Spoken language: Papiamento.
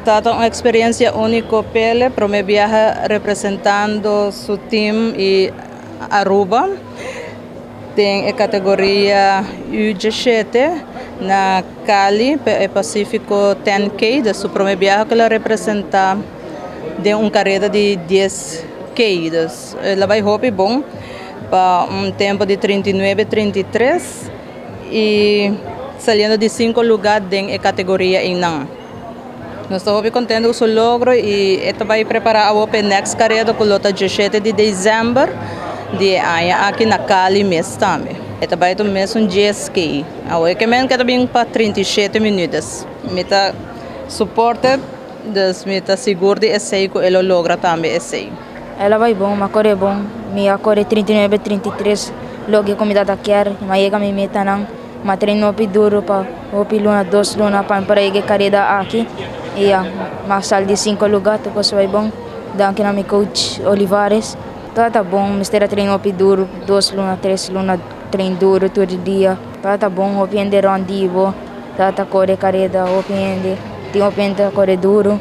Ta un experiencia unico p'e, prome biaha representando su team y Aruba. Den e categoria U17 na Cali, Pacifico 10K, di su prome biaha cu el a representa den un careda di 10K. Dus, el a bay hopi bon pa un tempo di 39-33 y saliendo di 5 lugar den e categoria ey. Nos ta hopi contento cu su logro y ta bay prepara pa e next careda cu ta 17 di december di aña aki na Cali mes tambe. E ta bay mes un 10K. Awe kiermen cu tambe pa 37 minuut. Mi ta support, dus mi ta sigur di esey cu el a logra tambe esey. El a bay bon, m'a core bon. Mi a core 39, 33, loke cu mi tabata kier, m'a yega mi meta nan. M'a train hopi duro pa hopi luna, 2 luna pa yega e careda aki. Y m'a sali di 5 lugar, cos a bay bon. Danki na mi coach Olivares. Ta bon, mester a train hopi duro, 2 luna, 3 luna, train duro tur dia. Ta bon, hopi hende rond di bo, ta core careda, hopi hende, tin hopi hende core duro.